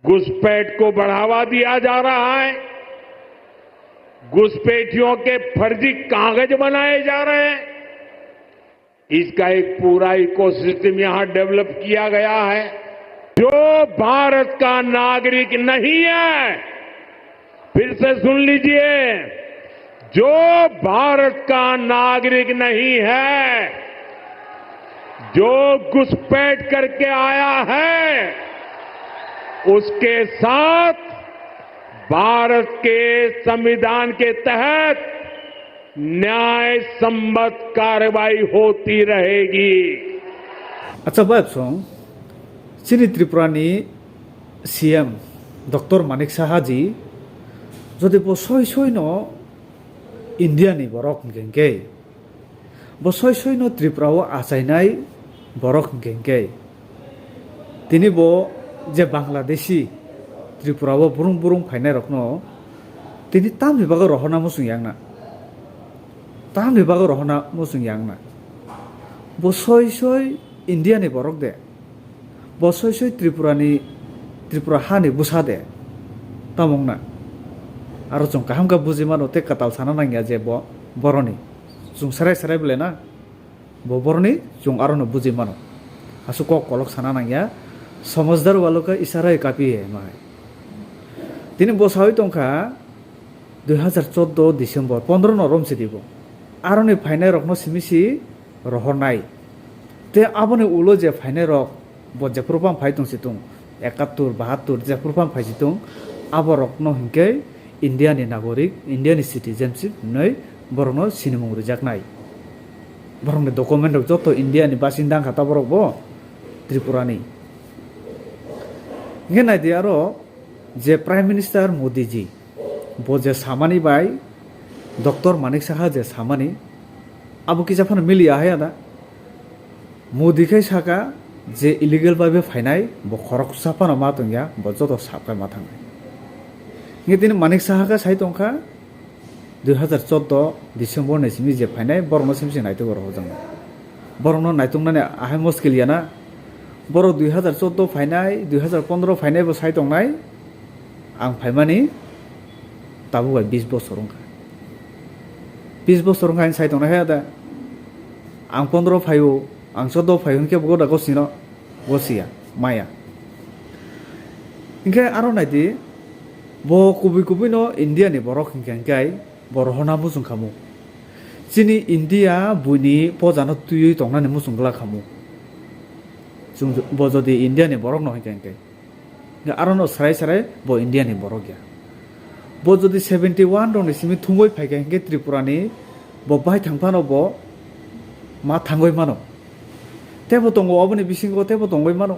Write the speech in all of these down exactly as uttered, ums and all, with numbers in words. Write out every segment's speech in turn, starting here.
घुसपैठ को बढ़ावा दिया जा रहा है, घुसपैठियों के फर्जी कागज बनाए जा रहे हैं। इसका एक पूरा इकोसिस्टम यहां डेवलप किया गया है। जो भारत का नागरिक नहीं है, फिर से सुन लीजिए, जो भारत का नागरिक नहीं है, जो घुसपैठ करके आया है, उसके साथ भारत के संविधान के तहत न्याय सम्मत कार्रवाई होती रहेगी। Acha, bai song, chini Tripura ni C M Doctor Manik Saha ji, jodi bo soi soi no India ni borok hwnkhe hwnkhe, bo soi soi no Tripura o achainai borok hwnkhe hwnkhe, tini bo je Bangladeshi Tripura o burung burung phainai rokno tini tamni bagwi rohorna muchung yakna, tamni bagwi rohorna muchung yakna, bo soi soi India ni borok de. Bo soi soi Tripura ni, Tripura ha ni bwsa de. Tamo wngna. Aro chwng kaham khe buji mano tei kwtal sana nangya je bo boroni. Chwng serai serai bwle na. Bo boroni chwng aro no buji mano. Aswk kok kolok sana nangya. Somajhdar walo ka ishara hi kafi hai ma hai. Tini bo sawi tongkha dui hazar chordo December pondro no rom sidi bo. Aroni phainai rokno simi si rohornai. Te aboni ulo je phainai rok, bo jephuru phang phai tong si tong, ekattur, bahattur, jephuru phang phai si tong, abo rokno hinkhe India ni nagorik, India ni citizenship hinwi borokno sinimung rijaknai. Borokni document rok joto India ni basinda wngkha ta borok bo Tripura ni. Hinkhe naidi aro je Prime Minister Modi ji, bo je samani bai, Doctor Manik Saha je samani, abo kisa phano miliya hai ada. Modi khai saka je illegal bai be phainai, bo khoroksa phano ma tongya, bo joto sap khai ma thangnai. Hinkhe tini Manik Saha khe sai tongkha, dui hazar chordo December ni simi je phainai, borokno simi se naitugwi rohorjaknai. Borokno naituknani ahai muskil ya na. Borok dui hazar chordo phainai, dui hazar pondro phainai bo sai tongnai. Ang phaimani tabuk bai bis bosor wngkha. Bis bosor wngkha ang sai tongnai khe da. Ang pondro phaio, ang chordo phaio hinkhe bo da gosino, gosiya, maya. Hinkhe aro naidi, bo kubui kubui no India ni borok hinkhe hinkhe bo rohorna muchung khamu. Chini India buini pojano twiwi tongnani muchung glak khamu. Chwng bo jodi India ni borok no hinkhe hinkhe. Aro no sarai sarai bo India ni borok ya. Bo jodi seventy one rok ni simi thumwi phaikha hinkhe Tripura ni bo bai thang phano bo ma thangwi mano. Tebo tongo oboni bisingo tebo tongwi mano.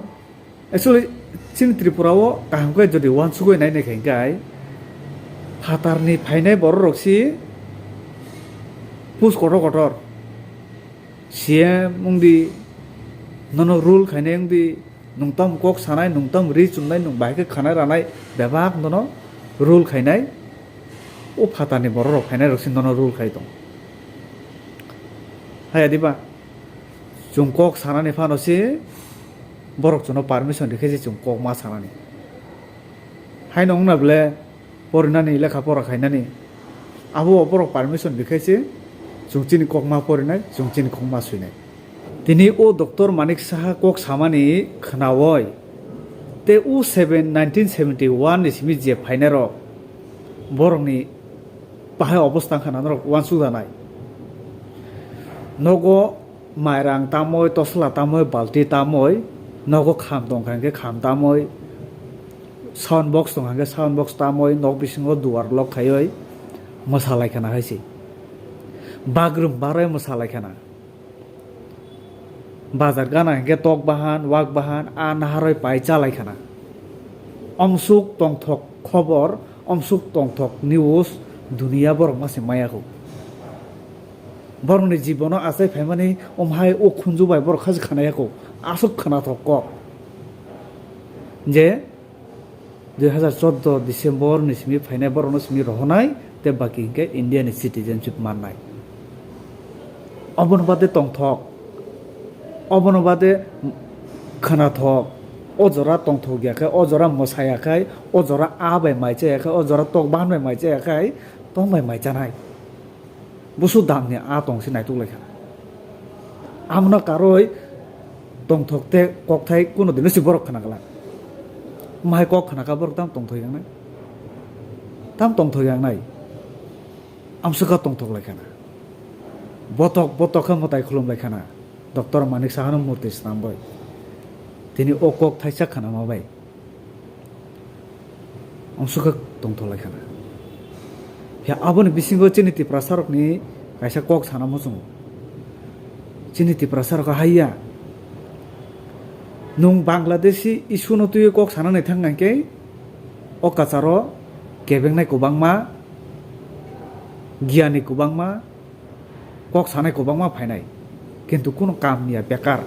Actually, chini Tripura o kaham khe jodi uansugwi nai nai khe hinkhe phatar ni phainai borok rok si pus kotor kotor C M wngdi, nono rule khainai wngdi, nwng tamo kok sanai, nwng tamo ri chumnai, nwng bahai khe khanai ranai bebak nono rule khainai, o phatarni borok rok phainai rok se nono rule khai tong. Haya diba? Chwng kok sanani phano se borok chwngno permission rikhe se chwng kok ma sanani. Haino wngna bwle porinani, lekha pora khainani. Abo borok permission rikhaise chwng chini kok ma porinai, chwng chini kok ma swinai. Tini o Doctor Manik Saha kok samani khnaoi, te o seven, nineteen seventy one ni simi je phainai rok, borokni bahai obostha wngkha na norok uansuk danai. Nogo mairang tamoi, tosla tamoi, balti tamoi, nogo kham tongkha hwnkhe kham tamoi, sound box tongkha hwnkhe sound box tamoi, nok bisingo duar lock khaioi mwsa laikha na hai se. Bagrum baroi mwsa laikha na. Bazar gana hwnkhe tok bahan, wak bahan, a naharoi pai cha laikha na. Omsuk tongthok khobor, omsuk tongthok news, duniya borok ma se maya kho. Borokni jibono achai phaimani omhai o khunju bai borok kha se khna ya kho, aswk khnathok kok. Je dui hazar chordo December ni simi phainai borokno simi rohonai, tei baki hinkhe India ni citizenship mannai. Obono bade tongthok, obono bade khnathok, O jora tongthok ya khe, o jora mwsa ya khe, o jora aa bai mai cha ya khe, o jora tok ban bai mai cha ya khe, tong bai mai chanai. Busu dam ni aa tong se naituk lai kha. Amno karwi tongthok tei kokthai kuno dino se borok khna glak. Mai kok khna kha borok tam tongthok yang nai. Tam tongthok yang nai. Amswkha tongthok lai khana. Botok botok khe mwtai khulum lai khana. Doctor Manik Sahano murti snam bai. Tini o kok thaisa khana ma bai. Amswkha tongthok lai khana. Ya aboni bisingo chini Tiprasa rokni kaisa kok sana muchungo. Chini Tiprasa rok hai ya. Nung Bangladeshi issue no twiwi kok sana nai thang nai khe o kacharo kebengnai kwbangma, giyani kwbangma, kok sanai kwbangma phainai, kintu kuno kam ya, bekar,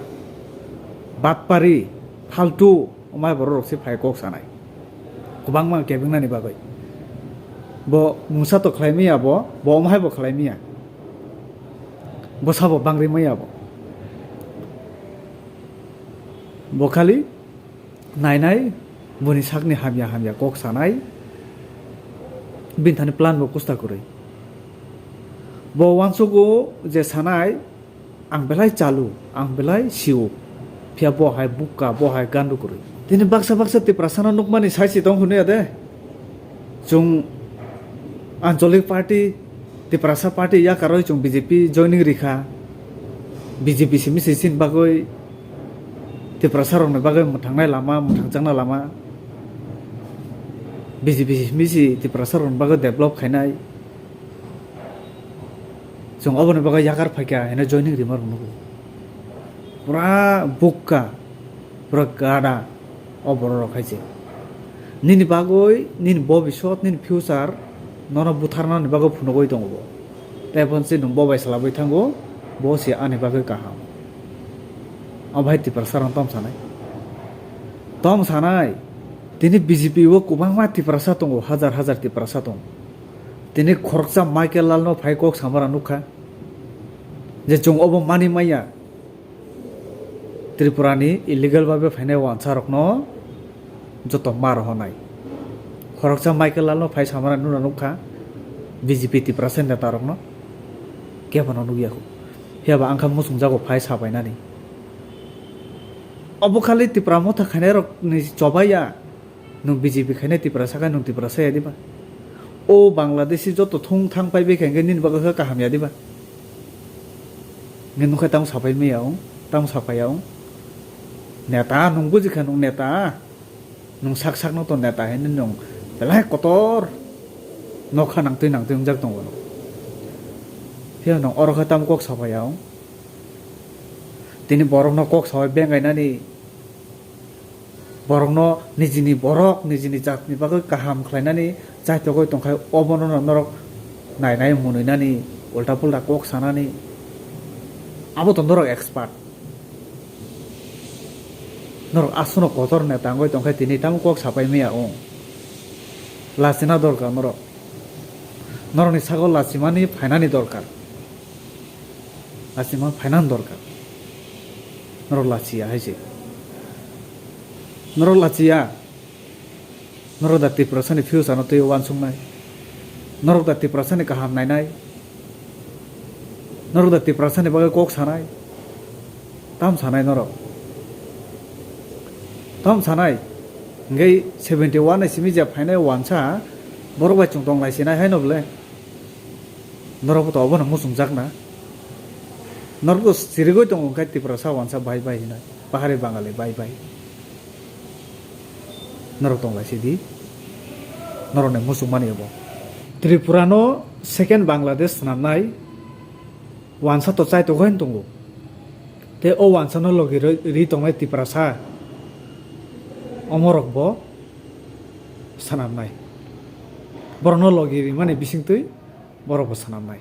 batpari, phaltu, omai borok rok se phai kok sanai, kwbangma kebengnani bagwi. Bo mungsa to khlai maya bo, bo omai bo khlai maya, bo sabo bangri maya bo, bo khali nainai, boni sakni hamya hamya kok sanai, bini thani plan bo kusta kwrwi. Bo uansugo je sanai, ang belai chalu, ang belai siu, phiya bo hai bukka, bo hai gandu kwrwi. Tini baksa baksa Tiprasano nukmani saisi tong hwnwi ya de. Chwng Anchalik Party, Tiprasa Party yakarwi chwng B J P joining rikha. B J P simi se chini bagwi Tiprasa rokni bagwi mwthangnai lama, mwthangjaknai lama. B J P simi se Tiprasa rokni bagwi develop khainai. Chwng oboni bagwi yakar phaikha hino joining rima rok nugo. Pura bukka, pura gada o borok rok hai se. Nini bagwi, nini bobisot, nini future nono butharnani bagwi phunugwi tongo bo. Tei phone se nwng bo bai salabwi thango, bo se ani bagwi kaham. Omo hai Tiprasa rok tom sanai. Tom sanai, tini B J P o kwbangma Tiprasa tongo, hajar hajar Tiprasa tongo. Tini khoroksa Michael Lal no phai kok samara nukha je chwng obo mani maya. Tripura ni illegal babe phainai wansa rok no joto mar honai. Khoroksa Michael Lal no phai samara nuna nukha B J P Tiprasa neta rok no kebo no nukya khu. Phiya ba angkha muchung jago phai sabainani. Obo khali Tipra motha khainai rok ni chobaiya. Nwng B J P khainai Tiprasa khe nwng Tiprasa ya diba? O Bangladeshi joto thung thang pai bai khe nini bagwi khe kaham ya diba? Nini nokhe tamo sapai maya wng, tamo sapaiya wng. Neta nwng buji kha nwng neta. Nwng sak sak no to neta hinwi nwng belai kotor nokha nangtwi nangtwi wngjak tongo. Phiya nwng oro khe tamo kok sapaiya wng. Tini borokno kok sabai bengainani. Borokno nijini borok, nijini jatni bagwi kaham khlainani chaitogwi tongkha, obono norok nainai, mwnwinani, ulta pulta kok sanani, abo to norok expert. Norok aswkno kotor neta wngwi tongkha, tini tamo kok sapai maya wng. Lachina dorkar norok. Norokni sago lachimani phainani dorkar. Lachima phainani dorkar. Norok lachiya hai se. Norok lachiya. Norok da Tiprasani future no twi uansuknai. Norok da Tiprasani kaham nainai. Norok da Tiprasani bagwi kok sanai. Tam sanai norok. Tam sanai. Hingke seventy one ni simi je phainai uansa borok bai chwng tong lai sinai hai no bole. Norok bo to obono muchungjakna. Norok to chirigwi tongo hwnkhe Tiprasa uansa bye bye hinai. Pahari Bangali bye bye. Norok tong lai sidi. Norokni muchungmani obo. Tripura no second Bangladesh swnamnai uansa to chai togwi tongo. Tei o uansa no logi ri tongnai Tiprasa. Omorok bo swnamnai. Borokno logi rimani bisingtwi borok bo swnamnai.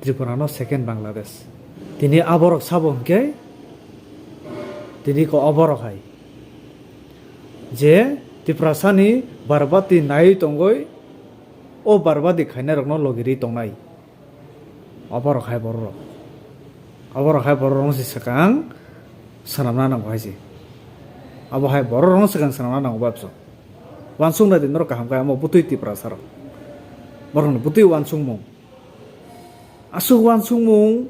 Tripura no second Bangladesh. Tini aborok sabo hwnkhe tini ko oborok hai je Tiprasani barbati naiwi tongoi o barbati khainai rokno logi ri tongnai. Oborok hai borok rok. Oborok hai borok rok se swkang swnamna nango hai se. Abo hai borok rokno swkang swnamna nango babso. Uansuk nai di norok kaham khe amo bwtwi Tiprasa rok. Borokni bwtwi uansukmung. Aswk uansukmung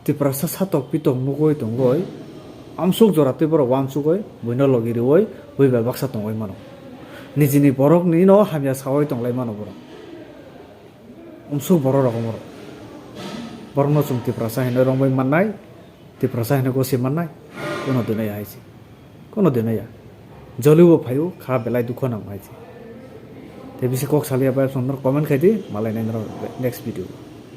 Tiprasa satok pitok nugwi tongwi amsuk jora tei borok uansugwi buino logi riwi bui bai baksa tongwi mano. Nijini borokni no hamya sawi tonglai mano borok. Umsuk borok rok omorok. Borokno chwng Tiprasa hinwi romwi mannai, Tiprasa hinwi gosi mannai, kono dinai hai se. Kono dinai ya. Jolibo phaio kha belai dukho nang hai se. Tei bisi kok salia bai chwng norok comment khai di, malai nai norok next video.